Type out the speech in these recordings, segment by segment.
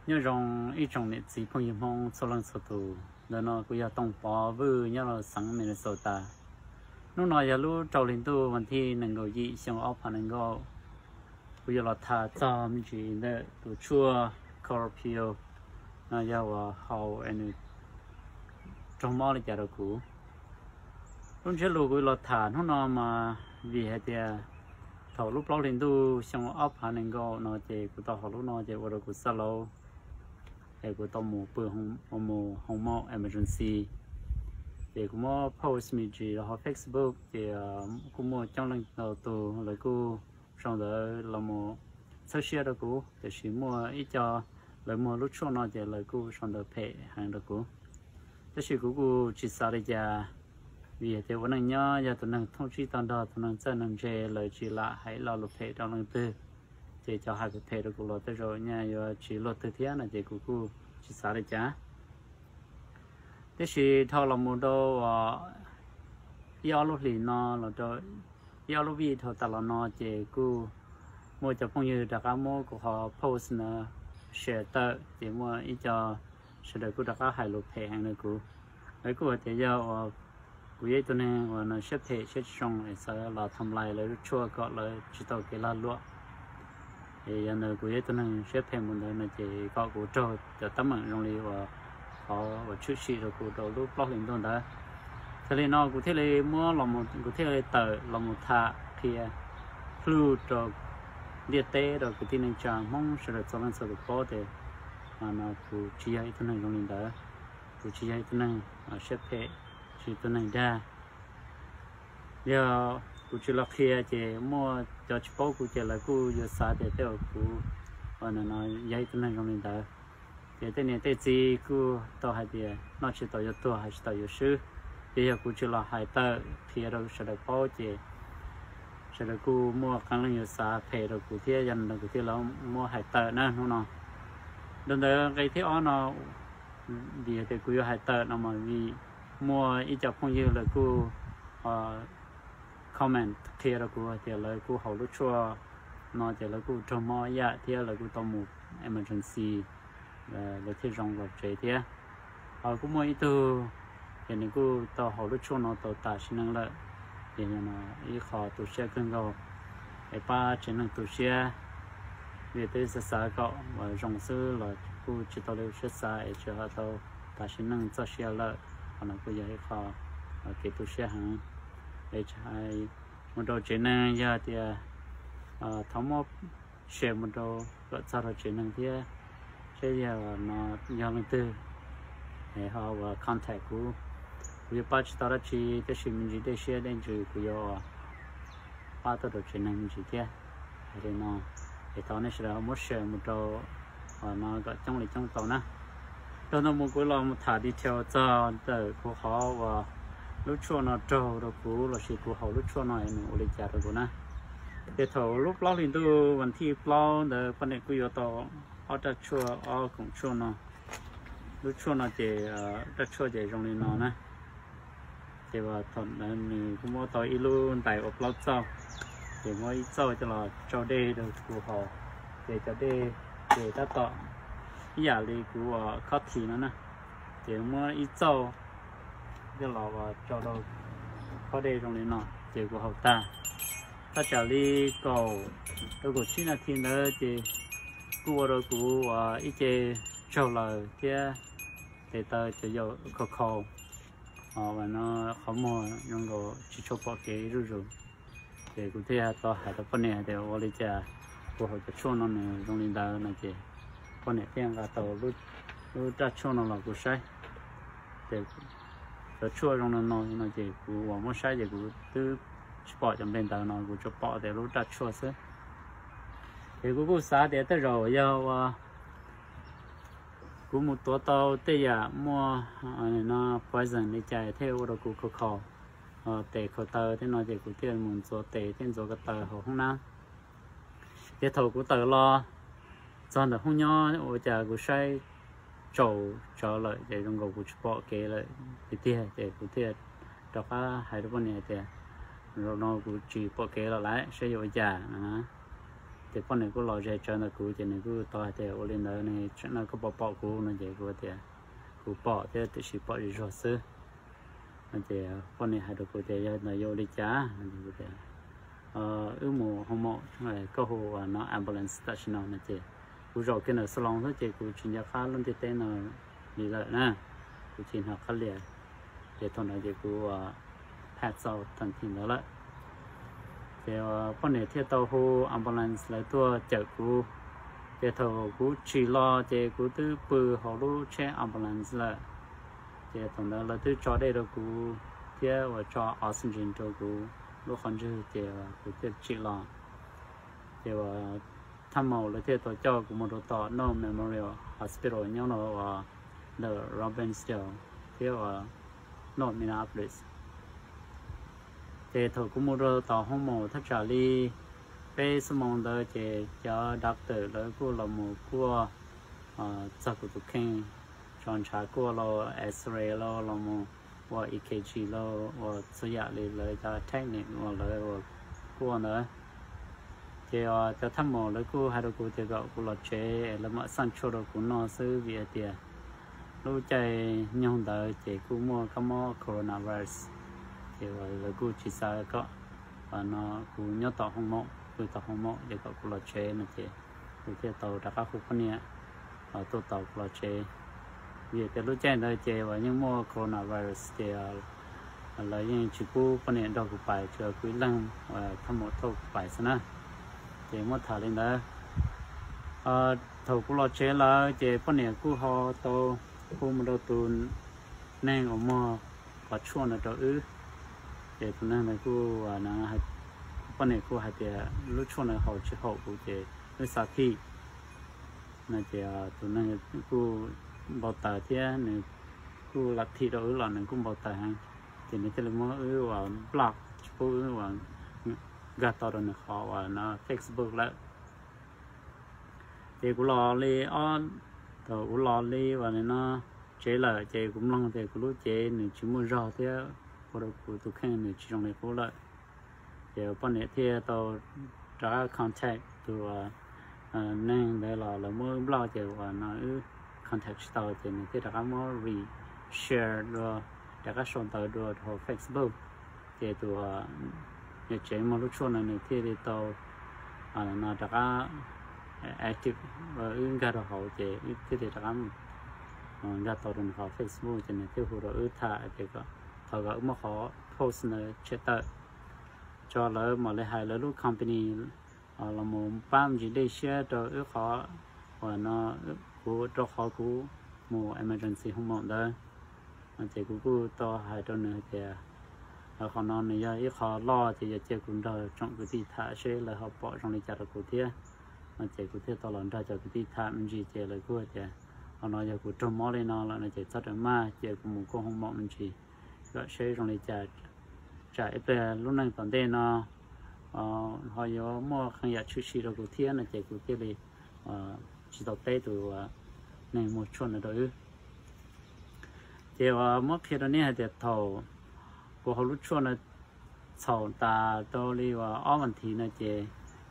Nyob zoo ib tsoom niam txiv phooj ywg Hmoob txhua leej txhua tus. Ntawm no kuv yog Tooj Pov Vwj nyob rau xeev Minnesota. Hnub no yog lub rau hli ntuj vas thij nees nkaum yim xyoo ob phav nees nkaum. Kuv yuav los tham txog me ntsis ntawm tus tshuaj Coralpil no yog uas haus es nws raug mob li cas rau kuv. Lub ntsiab lus kuv los tham hnub no mas vim hais tias thaum lub plaub hli ntuj xyoo ob phav nees nkaum no ces kuv tau haus lub no ces ua rau kuv xab laub es kuv tau mus pw mus hoo mom emergency. Ces kuv muab post me ntsis rau hauv Facebook ces kuj muaj coob leej ntau tus lawv kuj sau ntawv los mus txhawb siab rau kuv, tiam sis muaj ib co lawv muag lub tshuaj no ces lawv kuj sau ntawv phem heev rau kuv. Tab sis kuv kuj tsis xav li cas, vim tias ua neej nyob yog tus neeg thooj tsib tag nrho, tus neeg txawj neeg ntse, lawv tsis lam hais lo lus phem rau leej twg. Ces cov hais phem phem rau kuv los tej zaum nyaj yuav tsis luag twg thiab no ces kuv kuj tsis xav li cas. Tiam sis dhau los mus rau ib ob lub hlis no los rau ib ob lub vij dhau tas los no ces kuj muaj cov phooj ywg rov qab muab kuv qhov post no share tawm ces muaj ib co sawv daws kuj rov qab hais lus phem heev rau kuv. Lawv kuj hais tias yog uas kuv yog ib tug neeg uas no siab phem siab tsis zoo es xav los tham lais lawv lub tshuaj kom lawv tsis tau kev lag luam. Es yog ntawd kuv yog ib tug neeg siab phem mus ntawd no ces kom kuv raug cov teeb meem zoo li uas qhov uas tshwm sim rau kuv rau lub plaub hlis ntuj ntawd. Yog li no kuv thiaj li muab, kuv thiaj li tawm los mus tham qhia plhuj rau ntiaj teb rau kwv tij neej tsa Hmoob sawv daws txhua leej txhua tus paub tias no kuv tsis yog ib tug neeg zoo li ntawd. Kuv tsis yog ib tug neeg siab phem, tsis yog ib tug neeg dag. Yog kuv tsis los qhia ces muaj cov tsis paub kuv ces lawv kuj yuav xav tias tej zaum kuv no yog ib tug neeg zoo li ntawd. Ces tej niam tej txiv kuj tau hais tias noj tsis tau yuav tuag, hais tsis tau yuav swb. Ces yog kuv tsis los hais tawm qhia rau sawv daws paub ces sawv daws kuj muaj qee leej yuav xav phem rau kuv thiab, yog li ntawd kuv thiaj li muab hais tawm na hnub no. Rau ntawd nqe thib ob no, vim tias kuv yuav hais tawm no mas vim muaj ib co phooj ywg lawv kuj comment qhia rau kuv hais tias lawv kuj haus lub tshuaj no ces lawv kuj raug mob ib yam thiab lawv kuj tau mus emergency lawv thiaj zoo los tsev thiab. Ho kuj muaj ib tug ces nws kuj tau haus lub tshuaj no tau tas sim neej lawm. Ces ib qho tu siab kawg nkaus, es pab tsev neeg tu siab. Vim twb xav xav kom uas zoo xwb los kuj tsis tau li siab xav es tsis ho tau tas sim neej txoj sia lawm. Qhov no kuj yog ib qho kev tu siab heev. Es mus rau tsev neeg yog tias thov muab share mus rau kom txog rau tsev neeg thiab, seb yog no yog leej twg es ho uas contact kuv, kuv yuav pab tsis tau dab tsi, tab sis me ntsis dej siab dej ntsws kuv yuav pab tuaj rau tsev neeg me ntsis thiab. Yog li no es thov nej sawv daws muab share mus rau no kom coob li coob tau na. Rau ntawd mus kuv los mus tham detail txog ntawm kuv qhov uas lub tshuaj no raug rau kuv lossis kuv haus lub tshuaj no es nws ua li cas rau kuv na. Ces thaum lub plaub hli ntuj vas thij plaub ntawd poj niam kuj yuav tau ob raj tshuaj, ob koom tshuaj no. Lub tshuaj no ces raj tshuaj ces zoo li no na. Ces thaum ntawd nws kuj muab tau ib lub ntais ua plaub txauj, ces muab ib txauj coj los tsau dej rau kuv haus. Ces cov dej ces tab tom ib yam li kuv uas coffee no na, ces muab ib txauj coj los uas tsau rau khob dej zoo li no ces kuv haus tag. Thaj tsam li kaum rau kaum tsib nas this ntawd ces kuj ua rau kuv uas ib ce tsaug lawm thiab tes taw cov yaum khaus khaus, no qhov muag zoo nkaus tsis tshua pom kev zuj zus. Ces kuv thiaj tau hais rau poj niam hais tias ua li cas kuv haus cov tshuaj no nws zoo li ntawd no ces poj niam thiaj nqa tau lub raj tshuaj no los kuv saib. Ces cov tshuaj zoo no no no ces kuv uas muab saib ces kuv twb tsis pom cov npe ntawd no, kuv tsuas pom tias lub raj tshuaj xwb. Ces kuv kuj xav tias tej zaum yog uas kuv mus tuav tau tej yam muaj no poison li cas thiaj ua rau kuv khaus khaus tes khaus taw thiab no ces kuv thiaj mus ntxuav tes thiab ntxuav ko taw hauv hoob nab. Ces thaum kuv tawm los txog ntawm hoob nyob ua cas kuv saib tsaus tsawv lawm ces zoo nkaus kuv tsis pom kev lawm tiag tiag ces kuv thiaj rov qab hais rau poj niam tias zaum no kuv tsis pom kev lawm lauj, saib yuav ua cas no. Ces poj niam kuj los ze tsawv ntawm kuv ces nws kuj tau hais tias ua li ntawd ne, tsam no koj pom pom kuv no ces kuv tias kuv pom thiab tiam sis pom zuj zus xwb. No ces poj niam hais rau kuv tias yog ntawd yuav ua li cas? Wb mus hoo maum, koj hu no ambulance tam sim no no ces kuv zaum kiag ntawm xab loos xwb ces kuv tsis nco qab lub ntiaj teb no li lawm na, kuv tsis hnov qab lias. Ces thaum ntawd ces kuv pass out tag kis ntawd lawm. Ces poj niam thiaj tau hu ambulance lawv tuaj cawm kuv. Ces thaum kuv tsim los ces kuv twb pw hauv lub tsheb ambulance lawm. Ces thaum ntawd lawv twb tso dej rau kuv thiab uas tso oxygen rau kuv lub qhov ntswg ces kuv thiaj tsim los. Ces uas thaj maum lawv thiaj tau coj kuv mus rau tom North Memorial Hospital nyob rau uas ntawm Robbinsdale thiab uas North Minneapolis. Ces thaum kuv mus rau tom hoo maum thaj tsam li peb xuab moos ntawd ces cov doctor lawv kuj los mus kuaj txog kuv tus kheej, tso ntshav kuaj los, X-ray los, los mus ua E K G los, ua txhua yam li lawv cov technique uas lawv ua kuaj ntawd. Ces cov thaj maum lawv kuj hais rau kuv tias kom kuv los tsev, lawv mam xaj tshuaj rau kuv noj xwb vim hais tias lub caij nyoog ntawd ces kuj muaj kab mob coronavirus, ces lawv kuj tsis xav kom no kuv nyob tom hoo maum, pw tom hoo maum ces kom kuv los tsev no ces kuv thiaj tau rov qab hu poj niam tuaj tos kuv los tsev. Vim tias lub caij ntawd ces uas yeej muaj coronavirus ces lawv yeej tsis pub poj niam nrog kuv pais, tsuas kuv ib leeg uas thaj maum thauj kuv pais xwb na. Ces muab tham li ntawd. Thaum kuv los tsev lawm ces poj niam kuj ho tau hu mus rau tus neeg uas muag qhov tshuaj ntawd rau wb. Ces tus neeg ntawd kuj, poj niam kuj hais tias lub tshuaj ntawd haus tsis haum kuv ces wb xav thim no ces tus neeg kuj npau taws thiab nws kuj lam thim rau wb los nws kuj npau taws heev. Ces nws thiaj li muab wb uas block, tsis pub wb uas nkag tau rau nws qhov uas no Facebook lawm. Ces kuv los li ob, thaum kuv los li uas no tsev lawm ces kuv mloog tias kuv lub cev nws tsis muaj zog thiab ua rau kuv tus kheej nws tsis zoo li qub lawm. Ces poj niam thiaj tau rov qab contact tus neeg ntawd los lawv muab wb block ces uas no wb contact tsis tau ces nws thiaj rov qab muab reshare dua, rov qab sau ntawv dua hauv Facebook. Ces tus niam tsev muag lub tshuaj no nws thiaj li tau no rov qab active, wb nkag rau hauv ces wb thiaj li rov qab nkag tau rau nws qhov Facebook ces nws thiaj hu rau wb tham tias kom thov kom wb muab qhov post ntawd tshem tawm, tso lawv mam li hais lawv lub company los mus pab me ntsis dej siab rau wb qhov uas no, kuv rau qhov kuv mus emergency hoo maum ntawd. Ces kuv kuj tau hais rau nws hais tias qhov no nws yog ib qho loj ces yog cia kuv nrog tsoom kwv tij tham seb lawv ho pom zoo li cas rau kuv thiab. No ces kuv thiaj tau los nrog cov kwv tij tham me ntsis ces lawv kuj hais tias qhov no yog kuv raug mob li no lawm no ces txhob rawm maj, cia kuv mus kuaj hoo maum me ntsis kom seb zoo li cas, tsam ib pliag lub neej tom ntej no ho yuav muaj qee yam tshwm sim rau kuv thiab no ces kuv thiaj li tsis tau teb tus neeg muag tshuaj no rau wb. Ces uas muab qhia rau nej hais tias thaum kuv haus lub tshuaj no txhaum tas tau li uas ob vas thiv no ces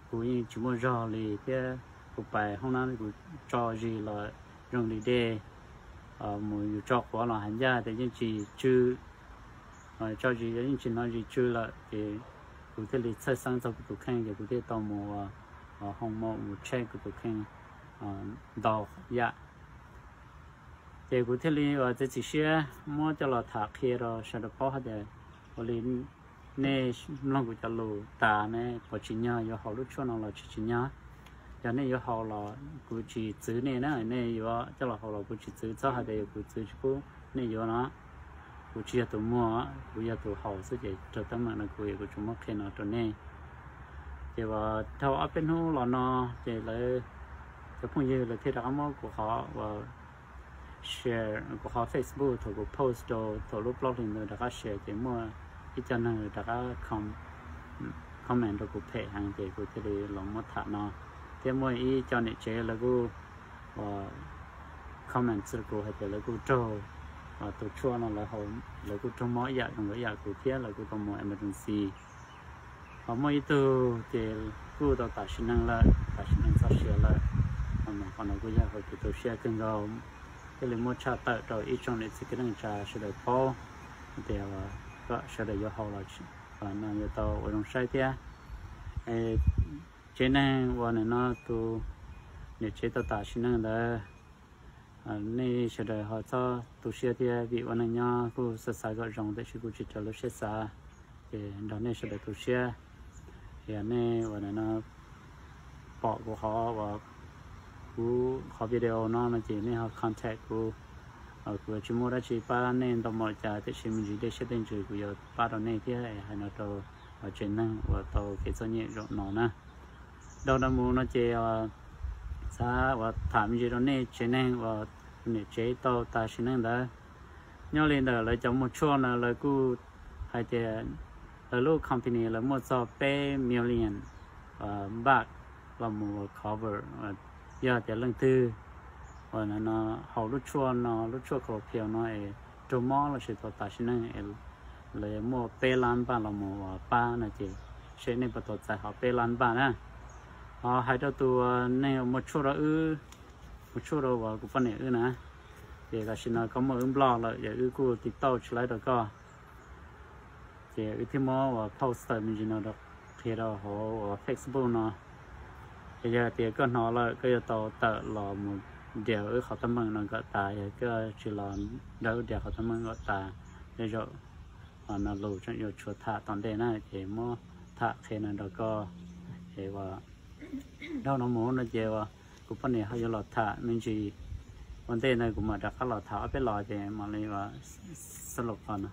kuv yeej tsis muaj zog li thiab kuv pais hoob nab kuv tso zis los zoo li dej, mus yus tso quav los hais ncaj tias yeej tsis tsw, tso zis yeej tsis hnov zis tsw lawm ces kuv thiaj li txhawj xeeb txog kuv tus kheej ces kuv thiaj tau mus hoo maum mus check kuv tus kheej ntau yam. Ces kuv thiaj li uas txiav txim siab muab coj los tham qhia rau sawv daws paub hais tias ua li nej mloog kuv cov lus tas ne puas tsim nyog yuav haus lub tshuaj no los tsis tsim nyog. Yog nej yuav haus los kuv tsis txwv nej na, nej yuav coj los haus los kuv tsis txwv, txhob hais tias yog kuv txwv tsis pub nej yuav no. Kuv tsis yog tus muag, kuv yog tus haus xwb ces raug teeb meem no kuv, kuv tsuas muab qhia no rau nej. Ces uas dhau ob peb hnub los no ces lawv cov phooj ywg lawv thiaj rov qab muab kuv qhov uas share, kuv qhov Facebook thaum kuv post rau thaum lub plaub hlis ntawd rov qab share ces muaj ib co neeg rov qab comment rau kuv phem heev ces kuv thiaj li los muab tham no. Thiab muaj ib co niam tsev lawv kuj comment rau kuv hais tias lawv kuj raug tus tshuaj no lawv haus, lawv kuj raug mob ib yam zoo li ib yam kuv thiab lawv kuj tau mus emergency. Ho muaj ib tug ces kuj tau tas sim neej lawm, tas sim neej txoj sia lawm. Qhov no kuj yog hauv kev tu siab kawg nkaus, thiaj li muab tshaj tawm rau ib tsoom niam txiv kwv tij neej tsa sawv daws paub tias kom sawv daws yuav haus los no yuav tau ua zoo saib thiab. Tsev neeg uas nim no tus niam tsev tau tas sim neej ntawd, nej sawv daws ho txhob tu siab thiab, vim ua neej nyob kuj xav xav kom zoo tiam sis kuj tsis raws lub siab xav, ces nrog nej sawv daws tu siab. Yog nej uas nim no pom kuv qhov uas kuv qhov video no no ces nej ho contact kuv. Kuv tsis muaj dab tsi pab nej ntau npaum li cas tiam sis me ntsis dej siab dej ntsws kuv yuav pab rau nej thiab. Hais no rau tsev neeg uas tau kev txom nyem zaum no na, dhau no mus no ces xav uas tham me ntsis rau nej tsev neeg uas niam tsev tau tas sim neej ntawd. Nyob li ntawm lawv cov muag tshuaj no lawv kuj hais tias lawv lub company lawv muaj txog peb million baht los mus cover. Yog tias leej twg uas no haus lub tshuaj no, lub tshuaj khaus phias no es raug mob los sis tau tas sim neej, lawv muaj peb lab npaj los mus pab no ces seb nej puas tau txais hauv peb lab npaj na. Ho hais rau tus neeg muag tshuaj rau wb, muag tshuaj rau uas kuv poj niam wb na, ces tam sim no koj muaj wb nplog lawm ces wb kuj tiv tauj tsis laib rau koj. Ces wb thiaj muab uas post tawm me ntsis no qhia rau hauv uas Facebook no. Es yog tias koj hnov lawm koj yuav tau tawm los mus nrhiav wb qhov teeb meem no kom tas, yog koj tsis los nrog wb nrhiav qhov teeb meem kom tas, tej zaum no lus tseem yuav tshuav tham tom ntej na, ces muab tham qhia no rau koj. Es uas dhau no mus no ces uas kuv poj niam ho yuav los tham me ntsis, ua ntej ntawd kuv mam rov qab los tham ob peb los ces mam li uas xab lus qhov no.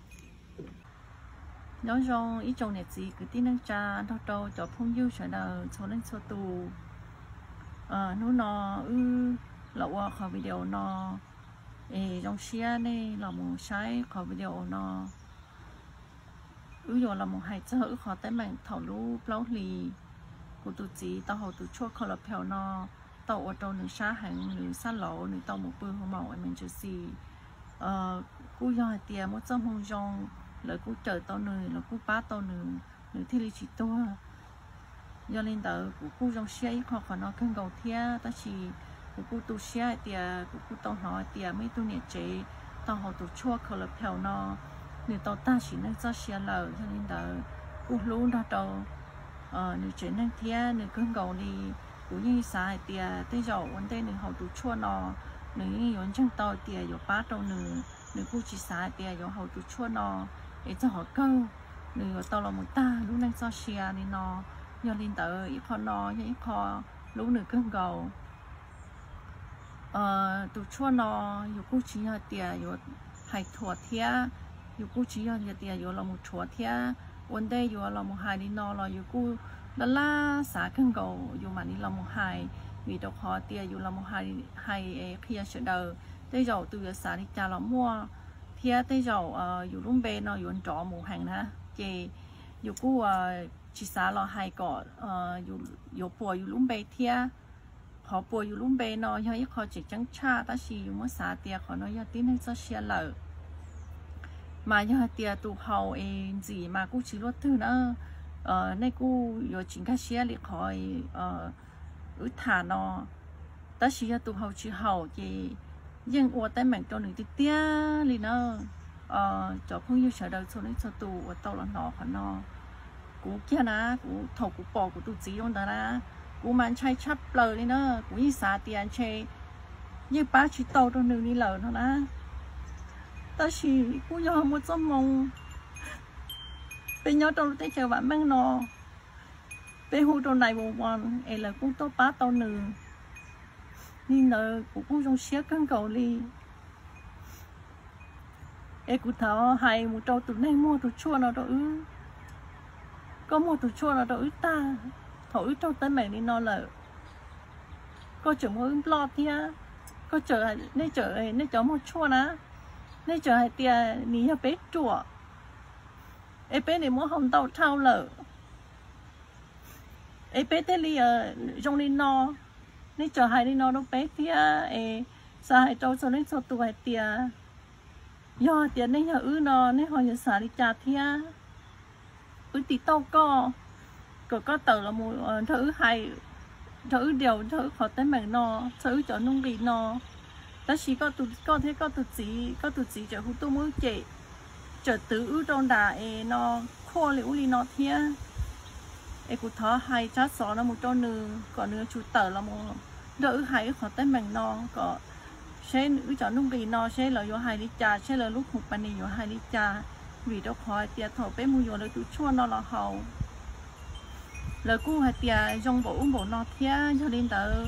Nyob zoo ib tsoom niam txiv kwv tij neej tsa nrog rau cov phooj ywg sawv daws txhua leej txhua tus. Hnub no wb los ua qhov video no, es zoo siab nej los mus saib qhov video no. Wb yuav los mus hais txog wb qhov teeb meem thaum lub plaub hlis kuv tus txiv tau haus tus tshuaj Kolophel no, tau ua rau nws sab heev, nws sab laud, nws tau mus pw hauv maum emergency. Kuj yog hais tias muaj txoj hmoo zoo, lawv kuj cawm tau nws, lawv kuj pab tau nws, nws thiaj li tsis tuag. Yog li ntawd kuv kuj zoo siab ib qho qhov no kawg nkaus thiab, tab sis kuv kuj tu siab hais tias kuv kuj tau hnov hais tias muaj ib tug niam tsev tau haus tus tshuaj Kolophel no, nws tau tag sim neej txoj sia lawm. Yog li ntawd kuj hlub nrog rau nws tsev neeg thiab nws kawg nkaus li. Kuv yeej xav hais tias tej zaum ua ntej nws haus tus tshuaj no, nws yeej yuav ntseeg tau tias yuav pab rau nws, nws kuj tsis xav hais tias yuav haus tus tshuaj no es txog qhov kawg nws yuav tau los mus tag lub neej txoj sia li no. Yog li ntawd ib qho no yog ib qho hlub nws kawg nkaus. Tus tshuaj no yus kuj tsis yog tias yuav hais thuam thiab, yus kuj tsis yog tias yuav los mus rhuav thiab. Ua ntej yuav los mus hais li no los yus kuj laj laj xav kawg nkaus yus mam li los mus hais, vim rau qhov tias yus los mus hais qhia sawv daws, tej zaum tus yuav xav li cas los muaj, thiab tej zaum yus lub npe no yuav nrov mus heev na, ces yus kuj tsis xav los hais kom yuav puas yus lub npe thiab. Qhov puas yus lub npe no yog ib qho tseem ceeb tshaj, tab sis yus muab xav tias qhov no yog tib neeg txoj sia lawm. Mas yog hais tias tus haus es ntxim mas kuj tsis luaj twg na, nej kuj yuav tsis nkag siab li qhov wb tham no. Tab sis yog tus haus tsis haum ces yeej ua teeb meem rau nws tiag tiag li na. Cov phooj ywg sawv daws txhua leej txhua tus uas tau los hnov qhov no, kuv kiag na, kuv thaum kuv pom kuv tus txiv zoo ntawd na, kuv mas ntshai tshaj plaws li na. Kuv yeej xav tias ntshe yeej pab tsis tau rau nws li lawm no na. Tab sis kuj yog muaj txoj hmoo, peb nyob rau lub teb chaws vam meej no, peb hu rau nine one one es lawv kuj tuaj pab tau nws. Li ntawd kuv kuj zoo siab kawg nkaus li. Es kuv thov hais mus rau tus neeg muag tus tshuaj no rau wb, koj muag tus tshuaj no rau wb tag, thaum wb raug teeb meem li no lawm, koj tseem muab wb nploj thiab. Koj tseem, nej tseem, nej cov muag tshuaj na, nej tseem hais tias nws yog peb ruam, es peb nim muab haus ntau dhau lawm, es peb thiaj li zoo li no. Nej tseem hais li no rau peb thiab, es xav hais rau txhua leej txhua tus hais tias yog hais tias nej yog wb no nej ho yuav xav li cas thiab. Wb tiv tauj koj, kom koj tawm los mus nrog wb hais, nrog wb deal, nrog wb qhov teeb meem no, txog wb cov nuj nqis no. Tab sis koj thiab koj tus txiv, koj tus txiv tseem hu tuaj muab wb cem, tseem twv wb rau nram es no, khuaj li ub li no thiab. Es kuv thov hais tsab xov no mus rau nws kom nws yuav tsum tawm los mus nrog wb hais wb qhov teeb meem no, kom seb wb cov nuj nqis no seb lawv yuav hais li cas, seb lawv lub company yuav hais li cas. Vim rau qhov hais tias thaum peb mus yuav lawv tus tshuaj no los haus, lawv kuj hais tias zoo npaum ub npaum no thiab. Yog li ntawd,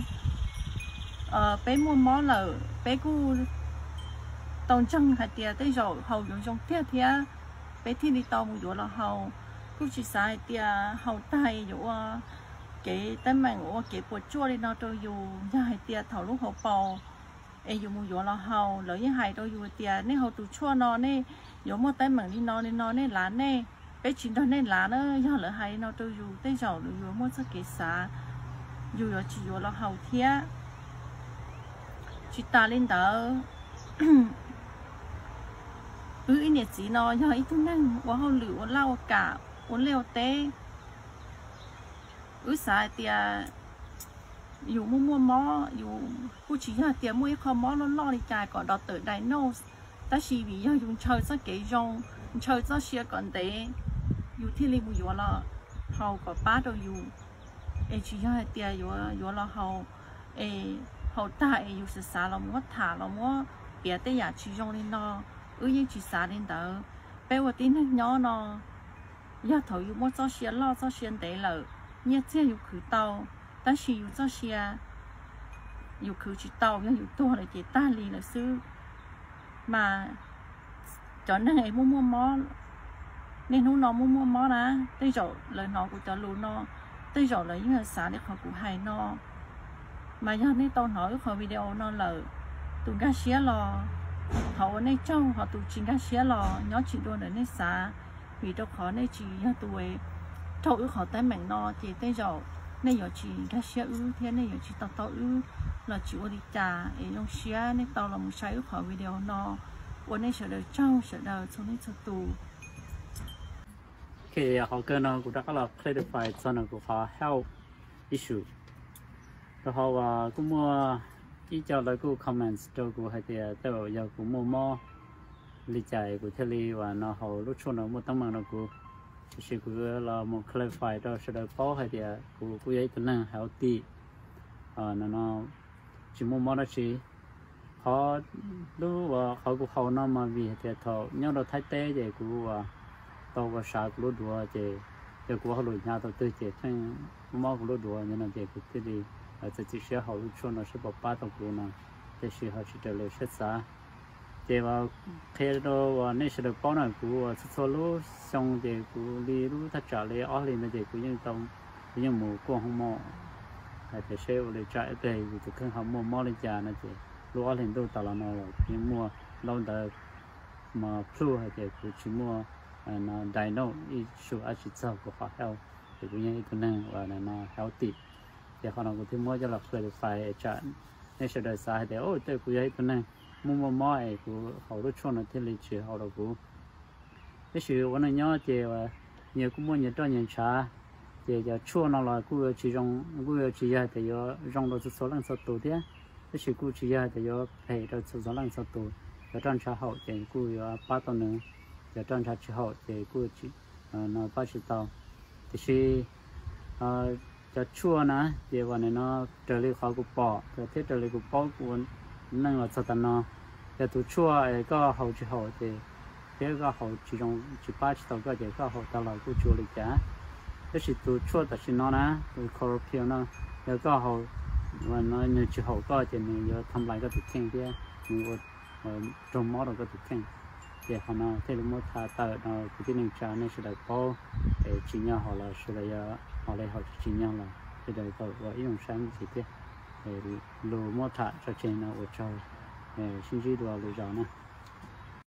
peb muaj mob lawm, peb kuj tau ntseeg hais tias tej zaum haus yuav zoo tiag thiab, peb thiaj li tau mus yuav los haus. Kuj tsis xav hais tias haus tag yuav ua kev teeb meem, ua kev puas tsuaj li no rau yus. Yog hais tias thaum lub hauv paus es yus mus yuav los haus, lawv yeej hais rau yus tias nej haus tus tshuaj no nej yuav muaj teeb meem li no li no, nej lav nej, peb tsis nrog nej lav na. Yog lawv hais li no rau yus, tej zaum yus yuav muaj txoj kev xav, yus yuav tsis yuav los haus thiab. Tsis tas li ntawd, wb ib niam txiv no yog ib tug neeg ua hauj lwm ua laj ua kam, ua liaj ua teb. Wb xav hais tias yus muaj muaj mob, yus kuj tsis yog tias muaj ib qho mob loj loj li cas kom doctor diagnose, tab sis vim yog yus ntshaw txoj kev zoo, ntshaw txoj sia kom ntev, yus thiaj li mus yuav los haus kom pab rau yus. Es tsis yog hais tias yuav, yuav los haus, es haus tag es yus xav xav los muab tham los muab piav tej yam tsis zoo li no. Wb yeej tsis xav li ntawd. Peb ua tib neeg nyob no, yog thaum yus muaj txoj sia loj txoj sia ntev lawm, nyiaj txiag yus khwv tau, tab sis yus txoj sia yus khwv tsis tau, yog yus tuag lawm ces tag li lawm xwb. Mas cov neeg es muaj muaj mob, niaj hnub no muaj muaj mob na, tej zaum lawv hnov kuv cov lus no, tej zaum lawv yeej xav li qhov kuv hais no. Mas yog nej tau hnov wb qhov video no lawm, tus nkag siab los thov ua nej tsaug, ho tus tsis nkag siab los nyob tsis dua ntawm nej xav. Vim rau qhov nej tsis yog tus raug wb qhov teeb meem no ces tej zaum nej yuav tsis nkag siab wb thiab nej yuav tsis to taub wb los tsis ua li cas. Es zoo siab nej tau los mus saib wb qhov video no. Ua nej sawv daws tsaug sawv daws txhua leej txhua tus. Ok, hauv kawg no kuv rov qab los clarify txog no kuv qhov health issue. Rau qhov uas kuj muaj ib co lawv kuj comments rau kuv hais tias tej zaum yog kuv muaj mob li cas kuv thiaj li uas no haus lub tshuaj no muaj teeb meem rau kuv. Tiam sis kuv los mus clarify rau sawv daws paub hais tias kuv kuj yog ib tug neeg healthy, no no tsis muaj mob dab tsi. Qhov lub uas qhov kuv haus no mas vim hais tias thaum nyob rau Thaib teb ces kuv uas tau ua sav kuv lub duav ces yog kuv hauj lwm hnyav tau twg ces pheej mob kuv lub duav no ces kuv thiaj li txiav txim siab haus lub tshuaj no seb puas pab tau kuv no, tiam sis ho tsis raws li siab xav. Ces uas qhia rau uas nej sawv daws paub na, kuv uas txhua txhua lub xyoo ces kuv li lub thaj tsam li ob hlis ntawd ces kuv yeej tau, kuv yeej mus kuaj hoo mom hais tias seb ua li cas, ib pliag yus tus kheej ho muaj mob li cas no ces lub ob hlis ntuj tas los no kuv yeej muaj ntaub ntawv mas proof hais tias kuv tsis muaj no diagnose issue dab tsi txog kuv qhov health, ces kuv yeej ib tug neeg uas no healthy. Ces qhov no kuv thiaj muab coj los clarify tsam nej sawv daws xav hais tias tej kuv yog ib tug neeg muaj muaj mob es kuv haus lub tshuaj no thiaj li tsis haus rau kuv. Tab sis ua neej nyob ces nyias kuj muaj nyias roj nyias ntshav, ces cov tshuaj no los kuj yuav tsis zoo, kuj yuav tsis yog tias yuav zoo rau txhua txhua leej txhua tus thiab. Tab sis kuj tsis yog tias yuav phem rau txhua txhua leej txhua tus. Cov roj ntshav haum ces kuj yuav pab tau nws, cov roj ntshav tsis haum ces kuj no pab tsis tau. Tiam sis cov tshuaj na ces uas nim no raws li qhov kuv pom thiab raws li kuv paub kuv ua neej los txog tas no, yog tus tshuaj es koj haus tsis haum ces thiab koj haus tsis zoo tsis pab tsis tau koj ces koj haus tag los kuj tsis ua li cas. Tab sis tus tshuaj tam sim no na, tus Chlorpromazine no, yog koj haus, nws tsis haum koj ces nws yuav tham lais koj tus kheej thiab nws ua raug mob rau koj tus kheej. Ces qhov no thiaj li muab tham tawm no kwv tij neej tsa nej sawv daws paub, es tsim nyog haus los sawv daws yuav haus li haus, tsis tsim nyog los sawv daws tau ua ib zoo saib ntxiv thiab. Lus muab tham tso tseg no ua tsaug, sib ntsib dua lwm zaus na.